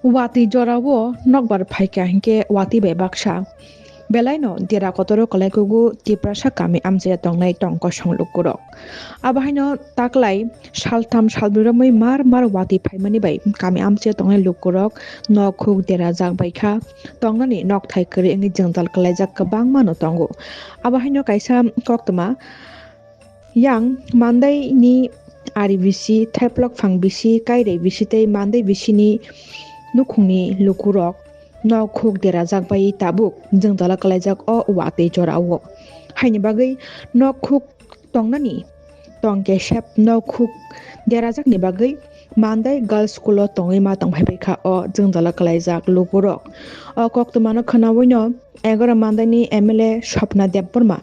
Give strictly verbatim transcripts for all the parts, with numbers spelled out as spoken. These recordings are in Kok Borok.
Watwi jorao nokbar phaikha hinkhe watwi bai baksa. Belaino dera kotoro kwlaikugo Tiprasa kami amchaya tongnai tong kosong lukurok. Abo haino taklai saltham salbrwi romwi mar mar watwi phaimani bai kami amchaya tongnai lukurok nok huk derajak baikha, tongnani nokthai kwrwi wngwi jwngjal kwlaijak kwbangmano tongo. Abo haino kaisa koktwma yang mandaini ari bisi, thaiplok phang bisi, kairai bisi tei mandai bisini nukhungni lukurok nok huk derajak bai tabuk jwngjalo kwlaijak o watwi jorao. Haini bagwi nok huk tongnani tong kesep nok huk derajakni bagwi Mandai Girls School o tongwi ma tongphai bai kha o jwngjalo kwlaijak lukurok. O koktwmano khwnawino egaroh Mandaini M L A Swapna Debbarma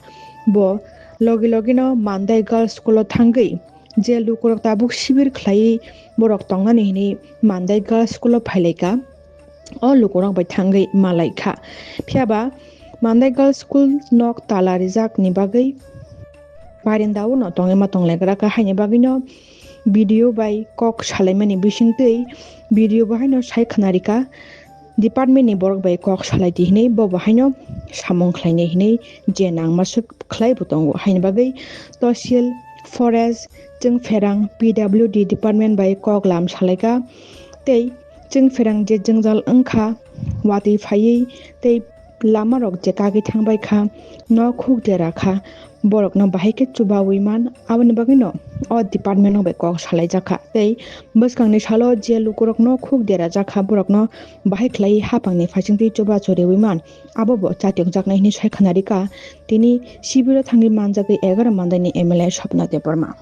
bo logi logino Mandai Girls School o thangwi je lukurok tabuk sibir khlaiwi borok tongnani hwnwi Mandai Girls School o phailaikha. O lukurok bai thangwi malaikha. Phiyaba Mandai Girls School nok tala rijakni bagwi barindao no tongwi ma tonglaikha, haini bagwino B D O bai kok salaimani bisingtwi B D O bo haino sai khwnarikha, department ni borok bai kok salai di hinwi bo bo haino samung khlainai hinwi je nangma swk khlai bo tongo. Haini bagwi Tosil, Forest, Chwngpherang, P W D department bai kok lam salaikha tei Chwngpherang je jwngjal wngkha, watwi phaiwi tei lamarok je kagwi thangbai kha, nok huk dera kha, borokno bahai khe chubawi man, aboni bagwino o department rok bai kok salaijak kha. Tei bwskangni salo je lukurok nok huk dera jak kha, borokno bahai khlaiwi haphangni phaisingtwi chuba choriwi man, abo bo chatiokjaknai hinwi sai khwnarikha. Tini sibiro thangwi manjagwi egaroh Mandaini M L A Swapna Debbarma.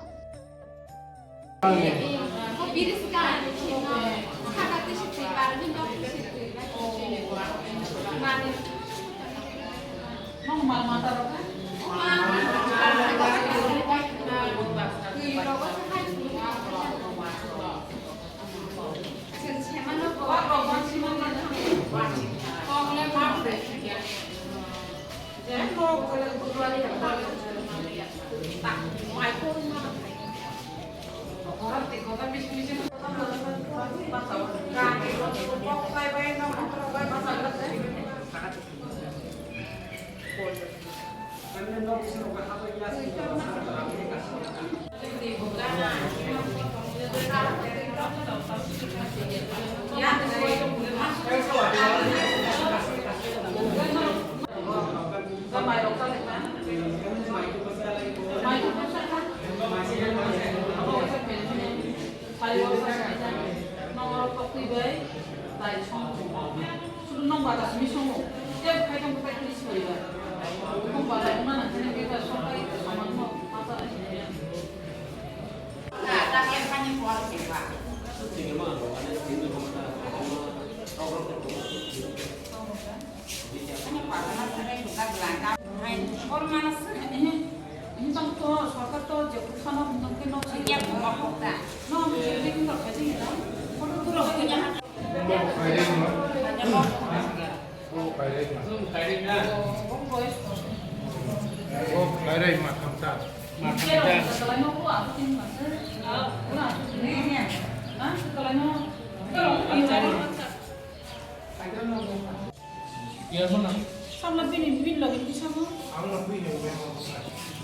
Samla bini, bini logi kisa mo?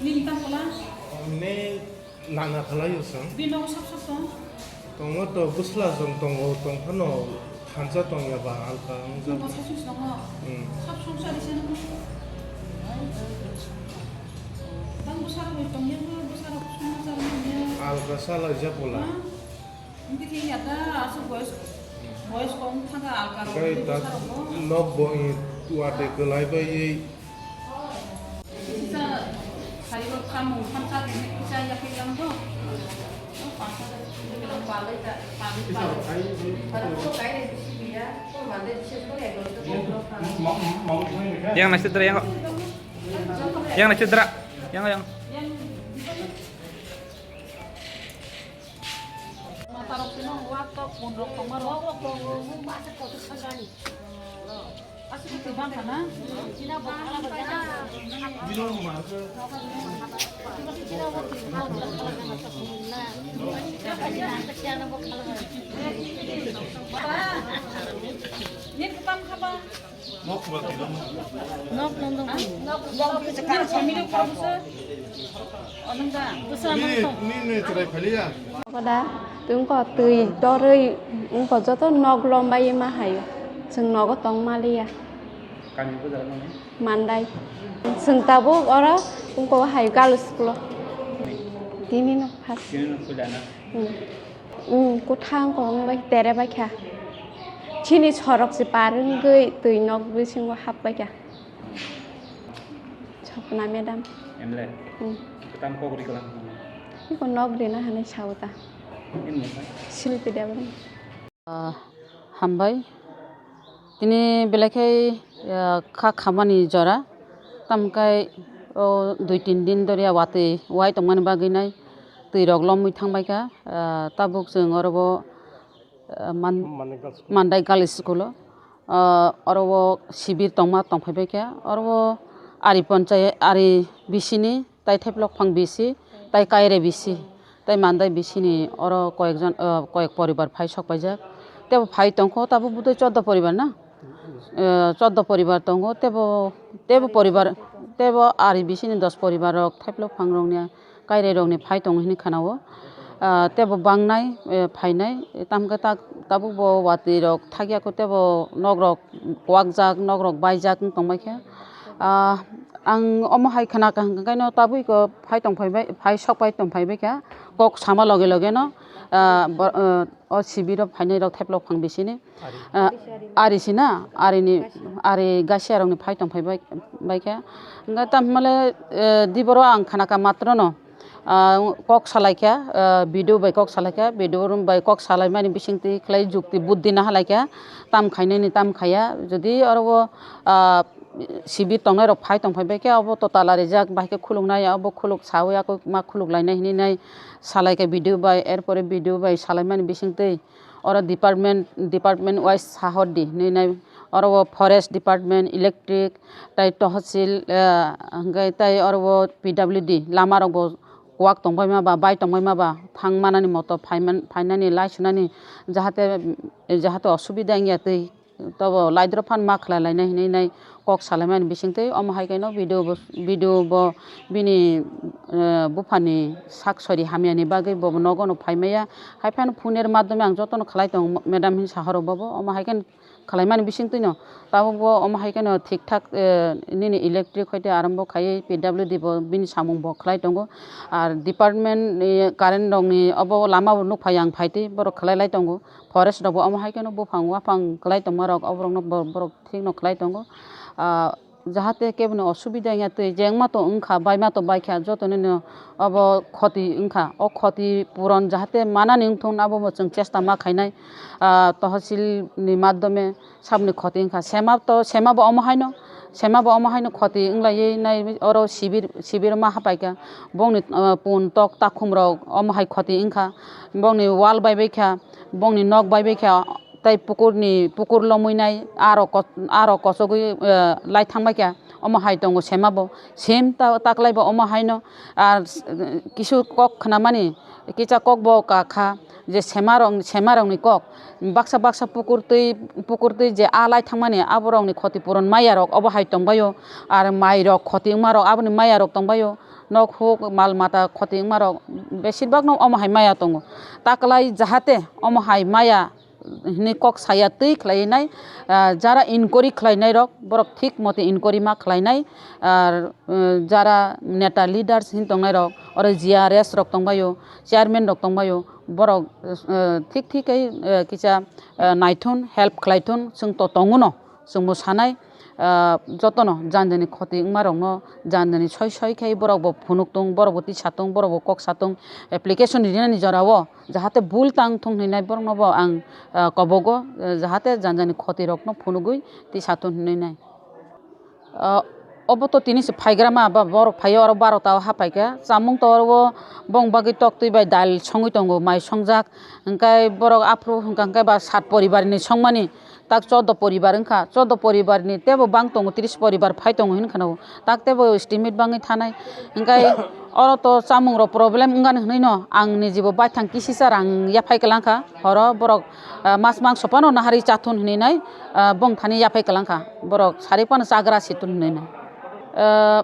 Nini tang pula? Nana khalai o chwng. Bini nogo sap sap tong? Tongo to, bwsla chwng tongo, tong phano thansa tong ya ba alka wngjak. Bo sap sap tongo? Hmm. Sap sap sa risa nang. Tang bwsa rok tong ya, bwsa rok songma cha rok ya. Alka sa lai ja pula. Ha? Hingke khe ya da, aswk boyes, boyes kok wng thangkha alka rok, tei bwsa rok bo. Nok bo, watwi kwlai bai. Kisa sari rok khamung khamsa kisa ya khe yang do. Yang naisik dra, yang. Yang naisik dra. Yang, yang. Matarok tino wak tok, punrok tongmarok. Aswk twi bangkha na? Nok nang dong. Bwsa nang tong. Koda, twi wngkha twi dorwi wngkha joto nok lombai ma hayo. Chwng nogo tong maliya. Kami ko jaga nang? Mandai. Chwng tabuk oro wngkha hayo girls school o. Tini no first. Tini no khuda na? Hmm. Hmm, kwthang kong bai tere bai kha. Chini sorok se par wngwi twi nok bisingo hap bai kha. Swpna madam. Emle? Hmm. Tam kok ri kalang. Iko nok rina hanai sauta. Em mo sa? Silpi Debbarma. Ah, hambai. Tini belai khe, ah, kha khamani jora. Tamkai o dui tin din doriya watwi wai tongmani bagwi nai twi rok lomwi thangbai kha. Ah, tabuk chwng oro bo, ah, man-, Mandai Girls School. Mandai Girls School o. Ah, oro o sibir tongma tongphai bai kha. Oro o ari ponchai, ari bisini tai thaiplok phang bisi, tai kaire bisi, tai mandai bisini oro koyekjon, ah, koyek poribar phai sok paijak. Tebo phai tongkho, tabuk budui chordo poribar na? Eh, chordo poribar tongo, tebo, tebo poribar, tebo ari bisini dos poribar rok thaiplok phang rokni, kaire rokni phai tongo hini khana o. Ah, tebo bangnai, eh, phainai, tamkhe tak, tabuk bo watwi rok thakya kho, tebo nok rok kwakjak, nok rok baijak wng tongbai khe. Ah, ang omo hai khna kaham khe no tabuk iko phai tong phai bai, phai sok pai tong phai bai kha, kok sama loge loge no, ah, bo-, ah, o sibir o phainai rok thaiplok phang bisini. Ari. Ah, ari sina, ari ni, ari gasia rok ni phai tong phai bai, bai kha. Hingke tam himale, eh, diboro ang khana kha matro no, ah, kok salai kha, ah, B D O bai kok salai kha, B D O bai kok salai mani bising twi khlai jukti buddhi na halai kha, tam khainani tam khaya, jodi oro o, ah, sibir tongnai rok phai tong phai bai khe, obo to tala rijak, bai khe khuluk nai, obo khuluk sawi, ako ma khuluk lainai hinui nai salai kha B D O bai, er pore B D O bai salai mani bising twi. Oro department, department wise sahor di hinui nai, oro o forest department, electric, tai tohosil, eh, hingke tai oro o P W D lama rok bo kuwak tong bai ma ba, bai tong bai ma ba, thang manani moto phai man-, phainani, lai sunani jahate, jahate osubida wngya twi tobo lai doro phan ma khlai lainai hinui nai kok salai mani bising twi. Omo hai khe no B D O bo, B D O bo bini, eh, buphani sak sori hamya ni bagwi bo nogo no phai maya, hai phano phone er madhyome ang joto no khlai tongo madam hin sahoro bobo. Omo hai khe khlai mani bising twi no tabuk bo omo hai khe no thik thak, eh, nini electric hoite arambo khaiwi P W D bo bini samung bo khlai tongo. Ar department ni current rok ni obo lama bo nuk phai ang phai twi borok khlai lai tongo. Forest rok bo omo hai khe no buphang waphang khlai tongma rok oborok no bo-, borok thik no khlai tongo. Ah, jahate kebo ni osubida wngya twi jengma to wngkha, baima to baikha, joto ni no obo khoti wngkha. O khoti puron jahate manani wngthung abo bo chwng chesta ma khainai, ah, tohosil ni madhyome saboni khoti wngkha. Sema to, sema bo omo haino, sema bo omo haino khoti wnglaiwi nai oro sibir, sibir ma hapaikha. Bongni, ah, pun tok takhum rok omo hai khoti wngkha. Bongni wall bai baikha, bongni nok bai baikha. Tai pukurni, pukur lomwi nai, aro ko-, aro kosogwi, eh, lai thangbai kha, omo hai tongo sema bo. Same ta-, taklai bo omo haino, ar, eh, kisu kok khnamani, kisa kok bo ka kha, je sema rok, sema rokni kok, baksa baksa pukur twi, pukur twi je a lai thangmani, aborokni khoti puron maya rok obo hai tongbaio, ar mai rok khoti wngma rok aboni maya rok tongbaio, nok huk mal mata khoti wngma rok besir bak no omo hai maya tongo. Taklai jahate omo hai maya hinui kok saya twi khlai nai, ah, jara inquiry khlai nai rok, borok thik mote inquiry ma khlai nai, ar, eh, jara neta leaders hin tong nai rok, oro G R S rok tong baio, chairman rok tong baio, borok, eh, thik thik khe, eh, kisa, eh, naithun, help khlai thun, chwng to tongo no, chwng bo sanai, ah, joto no jani jani khoti wngma rok no, jani jani soi soi khe borok bo phunuk tung, borok bo tisa tung, borok bo kok sa tung, application rinani jora o, jahate bul tang thung hinui nai borok no bo ang, ah, kobogo, ah, jahate jani jani khoti rok no phunugui tisa thung hinui nai. Ah, obo to tini se phaigra ma ba borok phai o oro barota o hapai kha chamung to oro o bong bagwi tok twi bai dal songwi tongo mai songjak hwnkhe borok aphuru hwnkha hwnkhe ba sat poribar ni songmani. Tak chordo poribar wngkha, chordo poribar ni tebo bang tongo, tris poribar phai tongo hinwi khwna o. Tak tebo estimate bangwi thanai, hwnkhe Oro to chamung rok problem wngani hwnwi no ang nijibo baithang kisisa rang yaphai kwlangkha. Horo borok, ah, mas mangso phano nahari chathun hwnwi nai, ah, bongthani yaphai kwlangkha. Borok sari phano chagra situn hwnwi nai. Ah,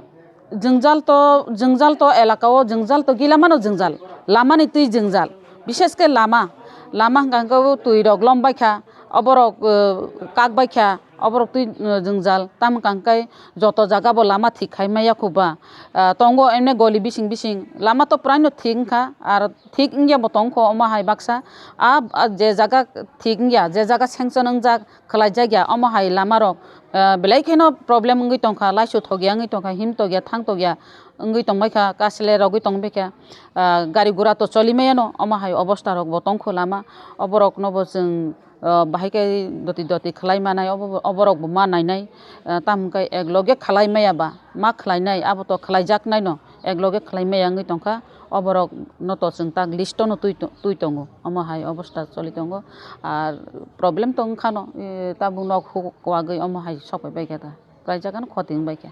jwngjal to, jwngjal to elaka o jwngjal to gila mano jwngjal. Lamani twi jwngjal. Bishesh khe lama. Lama hwnkha hwnkhe o twi rok lom baikha. Oborok, eh, kak baikha, oborok twi, eh, jwngjal. Tamo hwnkha hwnkhe joto jaga bo lama thik khai maya khuba. Ah, tongo emne goli bising bising. Lama to prai no thik wngkha, ar thik wngya bo tongkho omo hai baksa. A, a je jaga thik wngya, je jaga sanction wngjak, khwlaijak ya, omo hai lama rok, ah, belai kheno problem wngwi tongkha, laisu thokya wngwi tongkha, him tokya, thang tokya wngwi tongbaikha, kasle rogwi tongbaikha. Ah, gari gura to choli maya no, omo hai obostha rok bo tongkho lama. Oborok no bo chwng, ah, bahai khe doti doti khlai manai, obo, oborok bo ma nainai, ah, tamo hwnkhe ek loge khlai maya ba, ma khlainai, abo to khlaijaknai no, ek loge khlai maya wngwi tongkha, oborok no to chwng tak list o no twi to-, twi tongo, omo hai obostha choli tongo, ar problem to wngkha no, eh, tabuk nok huk wagwi omo hai sok pai baikha ta, khlaijak ano khoti wng baikha.